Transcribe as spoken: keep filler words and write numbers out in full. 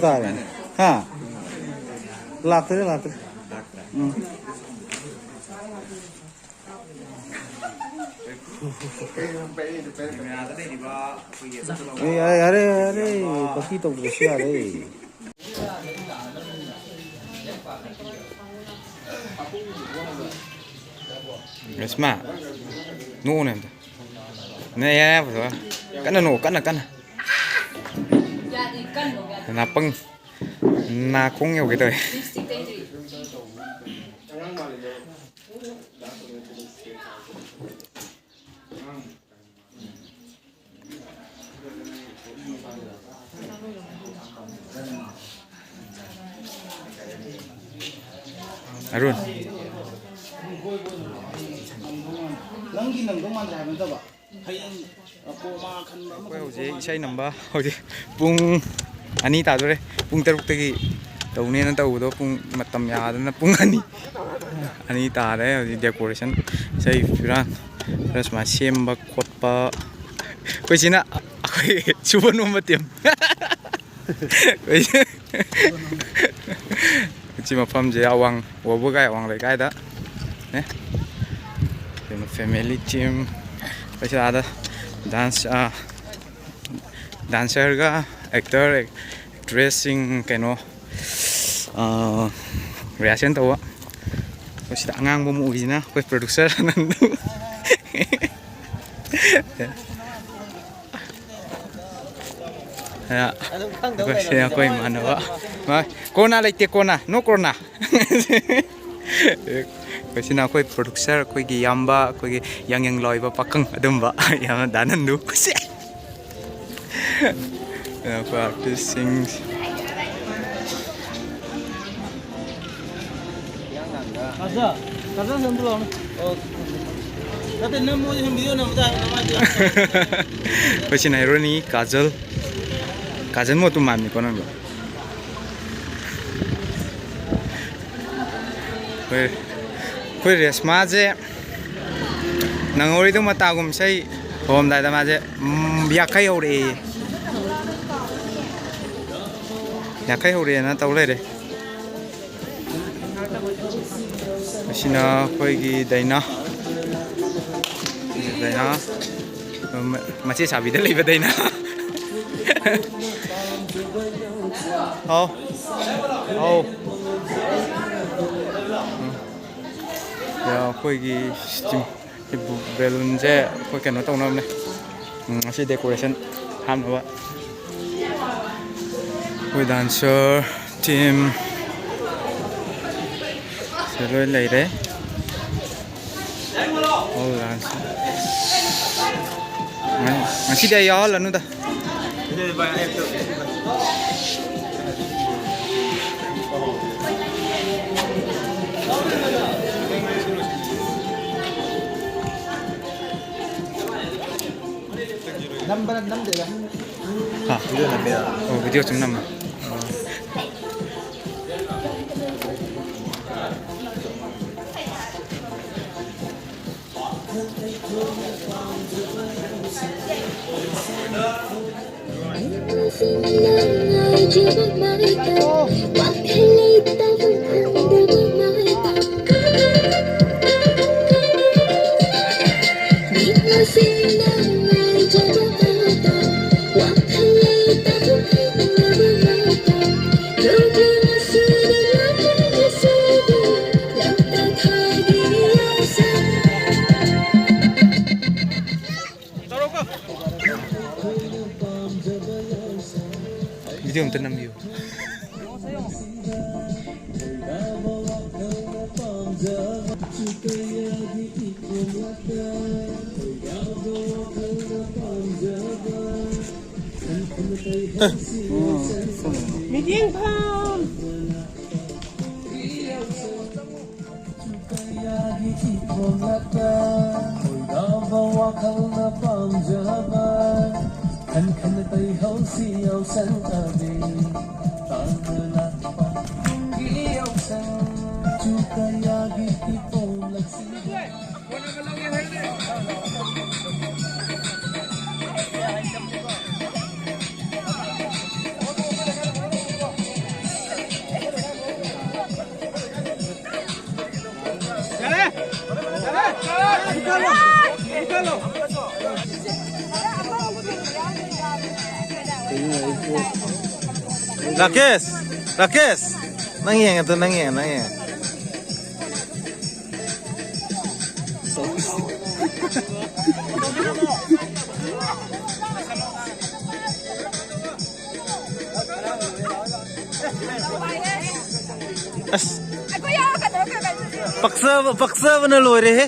ꯇꯥꯔꯦꯅꯦ꯫ ꯍꯥ? ꯂꯥꯛꯇ꯭ꯔꯦ, ꯂꯥꯛꯇ꯭ꯔꯦ꯫ ꯎꯝ꯫ ꯑꯦ, ꯌꯥꯔꯦ, ꯌꯥꯔꯦ, ꯌꯥꯔꯦ꯫ ꯄꯪꯇꯤ ꯇꯧꯗ꯭ꯔꯁꯨ ꯌꯥꯔꯦ꯫ ꯔꯦꯁꯃꯥ, ꯅꯣꯛꯎꯅꯦ ꯑꯝꯇ꯫ ꯅ ꯌꯥꯔꯦ, ꯐꯖꯕ꯫ ꯀꯟꯅ ꯅꯣꯛꯎ, ꯀꯟꯅ, ꯀꯟꯅ꯫ ꯅꯥꯄꯪ꯫ ꯅꯥꯀꯣꯡ ꯌꯧꯒꯦ ꯇꯧꯋꯦ꯫ ꯑꯔꯨꯟ꯫ ꯅꯪꯒꯤ ꯅꯪꯗꯧ ꯃꯥꯟꯗ꯭ꯔꯦ ꯍꯥꯏꯕ ꯅꯠꯇꯕ, ꯍꯌꯦꯡ ꯀꯣꯃꯥ ꯈꯟꯕ ꯑꯃ ꯑꯩꯈꯣꯏ ꯍꯧꯖꯤꯛ ꯏꯁꯩ ꯅꯝꯕ ꯍꯧꯖꯤꯛ ꯄꯨꯡ ꯑꯅꯤ ꯇꯥꯗꯣꯔꯦ꯫ ꯄꯨꯡ ꯇꯔꯨꯛꯇꯒꯤ ꯇꯧꯅꯦꯅ ꯇꯧꯕꯗꯣ ꯄꯨꯡ ꯃꯇꯝ ꯌꯥꯗꯅ ꯄꯨꯡ ꯑꯅꯤ, ꯑꯅꯤ ꯇꯥꯔꯦ꯫ ꯍꯧꯖꯤꯛ decoration, ꯏꯁꯩ ꯐꯤꯔꯥꯟ ꯈꯔ ꯁꯨꯃꯥꯏꯅ ꯁꯦꯝꯕ ꯈꯣꯠꯄ꯫ ꯑꯩꯈꯣꯏ ꯁꯤꯅ ꯑꯩꯈꯣꯏ ꯁꯨꯕ ꯅꯣꯝꯕ team꯫ ꯑꯩꯈꯣꯏ ꯁꯤ ꯃꯐꯝꯁꯦ ꯑꯋꯥꯡ ꯋꯥꯕꯒꯥꯏ ꯑꯋꯥꯡ ꯂꯩꯀꯥꯏꯗ ꯅꯦ꯫ ꯀꯩꯅꯣ, family team꯫ ꯑꯩꯈꯣꯏ ꯁꯤ ꯑꯥꯗ dance, ꯑꯥ, dancerꯒ actor, actressꯁꯤꯡ ꯀꯩꯅꯣ, ꯑꯥ, rehearsal ꯇꯧꯕ꯫ ꯑꯩꯈꯣꯏ ꯁꯤꯗ ꯑꯉꯥꯡꯕ ꯑꯃ ꯎꯏꯁꯤꯅ ꯑꯩꯈꯣꯏ producer ꯑꯅꯟꯗꯨ꯫ ꯑꯗꯨꯝ ꯈꯪꯗꯧ ꯑꯩꯈꯣꯏ ꯁꯤ ꯂꯩꯔꯝꯃꯤꯅꯦ꯫ ꯑꯩꯈꯣꯏ ꯏꯃꯥꯟꯅꯕ꯫ ꯃꯥ, ꯀꯣꯔꯣꯅꯥ ꯂꯩꯇꯦ, ꯀꯣꯔꯣꯅꯥ, no corona꯫ ꯑꯩꯈꯣꯏ ꯁꯤꯅ ꯑꯩꯈꯣꯏ producer, ꯑꯩꯈꯣꯏꯒꯤ ꯏꯌꯥꯝꯕ, ꯑꯩꯈꯣꯏꯒꯤ ꯌꯥꯡ ꯌꯥꯡ ꯂꯥꯎꯏꯕ ꯄꯥꯈꯪ ꯑꯗꯨꯝꯕ ꯏꯌꯥꯝꯕ ꯗꯥꯅꯟꯗꯨ꯫ ꯑꯩꯈꯣꯏ artistꯁꯤꯡ꯫ ꯀꯥꯖꯜ, ꯀꯥꯖꯜ ꯑꯝꯇ ꯂꯥꯎꯅꯦ꯫ ꯅꯠꯇꯦ, ꯅꯝꯃꯣ, ꯁꯨꯝ video ꯅꯝꯕꯗ ꯍꯥꯏꯕ ꯃꯥꯗꯤ꯫ ꯑꯩꯈꯣꯏ ꯁꯤꯅ heroineꯅꯤ, ꯀꯥꯖꯜ꯫ ꯀꯥꯖꯜ ꯃꯣꯠꯇꯨ ꯃꯥꯟꯕꯅꯤꯀꯣ ꯅꯪꯗꯣ꯫ ꯑꯩꯈꯣꯏ, ꯑꯩꯈꯣꯏ ꯔꯦꯁꯃꯥꯁꯦ ꯅꯪꯍꯧꯔꯤꯗꯨ ꯃꯇꯥꯒꯨꯝ ꯏꯁꯩ ꯍꯧꯔꯝꯗꯥꯏꯗ ꯃꯥꯁꯦ, ꯎꯝ, ꯌꯥꯡꯈꯩ ꯍꯧꯔꯛꯑꯦꯌꯦ꯫ ꯌꯥꯡꯈꯩ ꯍꯧꯔꯦꯅ ꯇꯧ ꯂꯩꯔꯦ꯫ ꯑꯁꯤꯅ ꯑꯩꯈꯣꯏꯒꯤ ꯗꯥꯏꯅꯥ꯫ ꯗꯥꯏꯅꯥ꯫ ꯃ-, ꯃꯆꯦ ꯁꯥꯕꯤꯗ ꯂꯩꯕ ꯗꯥꯏꯅꯥ꯫ ꯍꯥꯎ꯫ ꯍꯥꯎ꯫ ꯎꯝ꯫ ꯑꯩꯈꯣꯏꯒꯤ ꯁꯤ ꯕꯦꯂꯨꯟꯁꯦ ꯑꯩꯈꯣꯏ ꯀꯩꯅꯣ ꯇꯧꯅꯕꯅꯦ꯫ ꯎꯝ, ꯉꯁꯤ decoration ꯍꯥꯞꯅꯕ꯫ ꯑꯩꯈꯣꯏ dancer team ꯁꯤꯗ ꯂꯣꯏ ꯂꯩꯔꯦ꯫ All dancer꯫ ꯉ-, ꯉꯁꯤꯗꯤ ꯑꯩ ꯌꯥꯎꯍꯜꯂꯅꯨꯗ꯫ ꯅꯝꯕꯔ ꯅꯝꯗꯦꯗ꯫ ꯍꯥ? Video ꯅꯝꯃꯤꯔꯣ? ꯑꯣ, video ꯁꯨꯝ ꯅꯝꯃꯤ꯫ Video ꯑꯝꯇ ꯅꯝꯕꯤꯌꯨ꯫ ꯃꯤꯠꯌꯦꯡꯐꯝ꯫ ꯀꯌꯥꯒꯤ ꯏꯊꯣꯜꯂꯛꯇ ꯈꯣꯏꯗꯥꯕ ꯋꯥꯈꯜꯅ ꯄꯥꯝꯖꯕ ꯈꯟ ꯈꯟ ꯇꯩꯍꯧꯁꯤ ꯌꯥꯎꯁꯪ ꯑꯕꯦ ꯇꯥꯡꯅ ꯂꯥꯛꯄ ꯀꯨꯝꯒꯤ ꯌꯥꯎꯁꯪ ꯆꯨ ꯀꯌꯥꯒꯤ ꯏꯊꯣꯜꯂꯛꯁꯤ꯫ ꯔꯥꯀꯦꯁ, ꯔꯥꯀꯦꯁ, ꯅꯪ ꯌꯦꯡꯉꯦ, ꯅꯪ ꯌꯦꯡꯉꯦ, ꯅꯪ ꯌꯦꯡꯉꯦ꯫ ꯑꯁ, ꯄꯛꯆꯕ, ꯄꯛꯆꯕꯅ ꯂꯣꯏꯔꯦꯍꯦ꯫